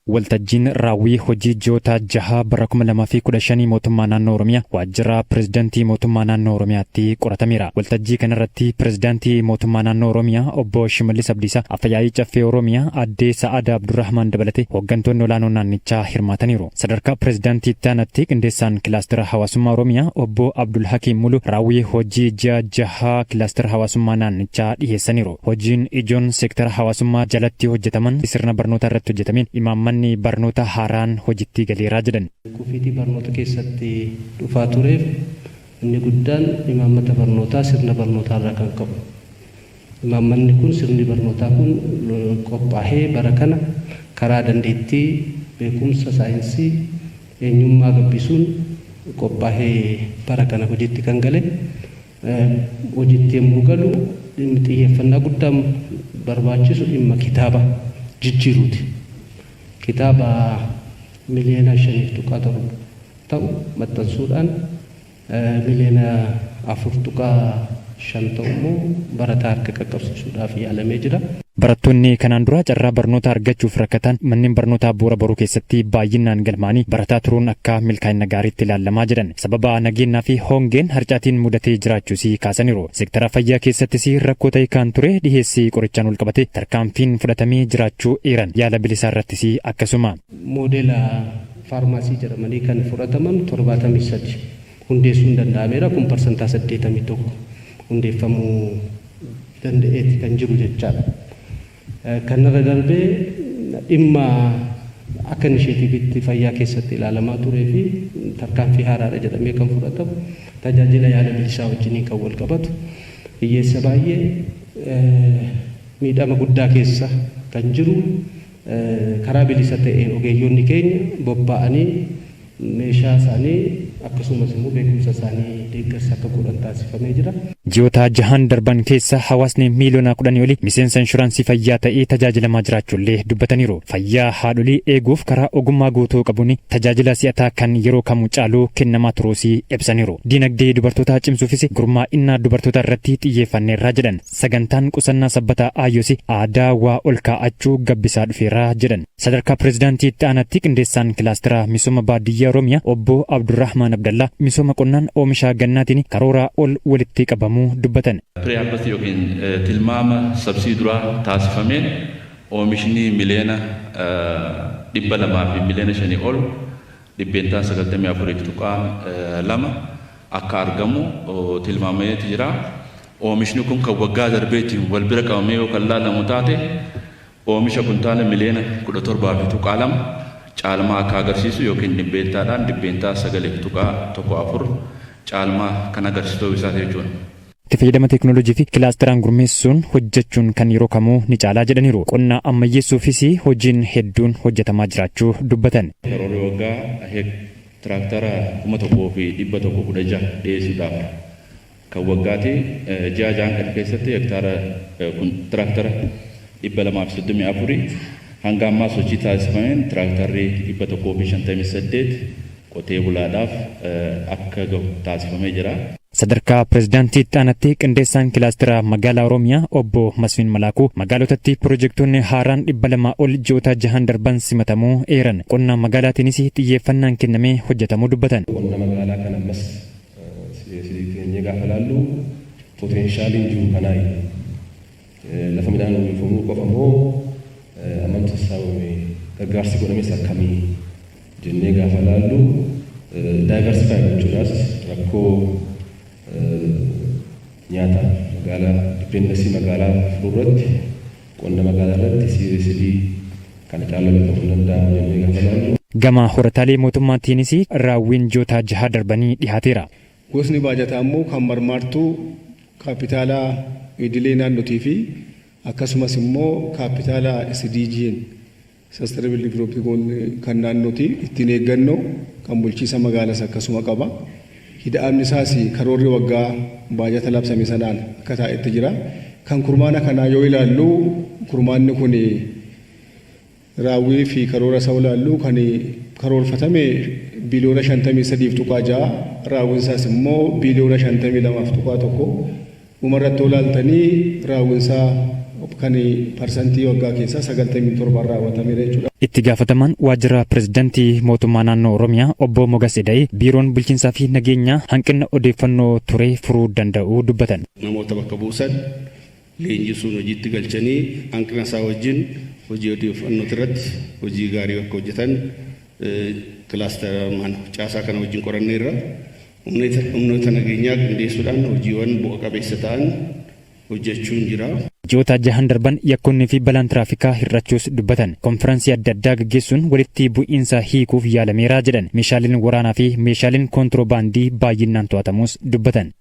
Waltajjiin raawwii hojii ji'oota jaha bara 2015 mootummaa naannoo Oromiyaa waajjira pirezidaantii mootummaa naannoo Oromiyaatti qoratameera. Waltajjii kanarratti pirezidaantii mootummaa naannoo Oromiyaa obbo Shimallis Abdiisaa, Afyaa'ii Caffee Oromiyaa addee Sa'aada Abdurrahmaan dabalatee hooggantoonni olaanoo naannichaa hirmaataniiru. Sadarkaa pirezidaantii itti aanatti qindeessaan kilaastera hawaasummaa Oromiyaa obbo Abdul Hakiim Mulu raawwii hojii ji'a jaha kilaastera hawaasummaa naannichaa dhiyeessaniiru. Hojiin ijoon seektara hawaasummaa jalatti hojjetaman sirna barnootaa irratti hojjetameen imaammanni barnoota haaraan hojiitti galeeraa jedhan. Kufiitii barnoota keessatti dhufaa tureef inni guddaan imaammata barnootaa sirna barnootaa irraa kan qabu. Imaammanni kun, sirni barnootaa kun qophaa'ee bara kana karaa dandeettii, beekumsa saayinsii, eenyummaa gabbisuun qophaa'ee bara kana hojiitti kan gale. Hojiitti yommuu galu dhimmi xiyyeeffannaa guddaan barbaachisu dhimma kitaaba jijjiiruuti. Kitaaba 5.7 miliyoona ta'u maxxansuudhaan 4.5 miliyoona ta'u immoo barataa harka qaqqabsiisuudhaaf yaalamee jira. Barattoonni kanaan dura carraa barnoota argachuuf rakkatan manneen barnootaa Bu'uura Boruu keessatti baay'inaan galmaanii barataa turuun akka milkaa'ina gaariitti ilaalamaa jedhan. Sababa nageenyaa fi hongeen harcaatiin mudatee jiraachuus kaasaniiru. Seektara fayyaa keessattis rakkoo ta'e kan ture dhiheessii qorichaan wal qabate tarkaanfiin fudhatamee jiraachuu eeran. Yaala bilisaa irrattis akkasuma. Moodeela faarmaasii jedhamanii kan fudhataman 73 hundeessuun danda'ameera. Kun 81% hundeeffamuu danda'eeti kan jiru jechaadha. Kanarra darbee dhimma akka inisheetiivitti fayyaa keessatti ilaalamaa turee fi tarkaanfii haaraadha jedhamee kan fudhatamu tajaajila yaala bilisaa wajjiniin kan wal qabatu, hiyyeessa baay'ee miidhama guddaa keessa kan jiru karaa bilisa ta'een ogeeyyonni keenya bobba'anii meeshaa isaanii akkasumas immoo beekumsa isaanii deeggarsa akka godhan taasifamee jira. Ji'oota jahan darban keessa hawaasni 10 miiliyoona olii miseensa inshuraansii fayyaa ta'ee tajaajilamaa jiraachuullee dubbataniiru. Fayyaa haadholii eeguuf karaa ogummaa guutuu qabuun tajaajila si'ataa kan yeroo kamuu caalu kennamaa turuus ibsaniiru. Diinagdee dubartootaa cimsuufis gurmaa'ina dubartoota irratti xiyyeeffanneerraa jedhan. Sagantaan qusannaa sabbataa Aayyosi aadaa waa ol kaa'achuu gabbisaa dhufeeraa jedhan. Sadarkaa pireezidaantii itti aanaatti qindeessaan kilaastera misooma baadiyyaa Oromiyaa obbo Abdurrahmaan Abdallaa misooma qonnaan oomisha gannaatiin karooraa ol walitti qabamuu dubbatan. Pre-harvest yookiin tilmaama sabsii duraa taasifameen oomishni 205,000,000 ol, 94.2% akka argamu tilmaamameeti jira. Oomishni kun kan waggaa darbeetiin wal bira qabamee yoo kan laalamu taate, oomisha kuntaala 17.2 miliyoona caalmaa akka agarsiisu yookiin dhibbeentaadhaan 9.14% caalmaa kan agarsiisu ta'uu isaati jechuudha. Itti fayyadama teekinooloojii fi kilaasteraan gurmeessuun hojjechuun kan yeroo kamuu ni caalaa jedhaniiru. Qonna ammayyeessuufis hojiin hedduun hojjetamaa jiraachuu dubbatan. Karoorri waggaa tiraaktara 1,116 dhiyeessuudhaaf kan waggaati. Ji'a 6n kana keessatti hektaara kun tiraaktara 234, hanga ammaa sochii taasifameen tiraaktarri 158 qotee bulaadhaaf akka gahu taasifamee jira. Sadarkaa pireezidaantii itti aanatti qindeessaan kilaastera magaalaa Oromiyaa obbo Masfiin Malaakuu magaalotatti piroojektonni haaraan 200 ol ji'oota jahan darban simatamuu eeran. Qonna magaalaatiinis xiyyeeffannaan kennamee hojjetamuu dubbatan. Qonna magaalaa kana ammas teenyee gaafa laallu, potentialiin jiru kanaayi. Lafa midhaan uwwifamuu qofa moo, ammam sassaabame, gargaarsi godhames akkamii jennee gaafa laallu, diversify gochuudhaas rakkoo nyaata magaalaa, dependency magaalaa furuu irratti, qonna magaalaa irratti seriously kana caalaa hojjetamuu danda'amu jennee gaafa laallu. Gama horataalee mootummaatiinis raawwiin ji'oota jaha darbanii dhiyaateera. Gosni baajataa immoo kan marmaartuu kaapitaalaa idilee naannootii fi akkasumas immoo kaapitaala SDG'n, Sustainable Development Goal, kan naannooti ittiin eeggannoo kan bulchiisa magaalaas akkasuma qaba. Hida'amni isaas karoorri waggaa baajata labsame sanaan akka taa'etti jira. Kan kurmaana kanaa yoo ilaallu, kurmaanni kun raawwii fi karoora isaa ilaallu, kan karoorfatame 53.6 biliyoona, raawwiin isaas immoo 52.1 biliyoona. Dhumarratti ilaaltanii raawwiin isaa Kan parsantii waggaa keessaa 97 raawwatameera jechuudha. Itti gaafatamaan waajjira pirezidaantii mootummaa naannoo Oromiyaa obbo Mogas Eda'ee biiroon bulchiinsaa fi nageenyaa hanqina odeeffannoo ture furuu danda'uu dubbatan. Namoota bakka buusan leenjisuun hojiitti galchanii hanqina isaa wajjin hojii odeeffannoo irratti hojii gaarii akka hojjetan kilaastara caasaa kana wajjin qoranneerra. Humnoota nageenyaa qindeessuudhaan hojiiwwan bu'a qabeessa ta'an hojjechuun jira. Ji'oota jahan darban yakkoonnii fi balaan tiraafikaa hir'achuus dubbatan. Konfiraansii adda addaa gaggeessuun walitti bu'iinsa hiikuuf yaalameera jedhan. Meeshaaleen waraanaa fi meeshaaleen kontiroobaandii baay'inaan to'atamuus dubbatan.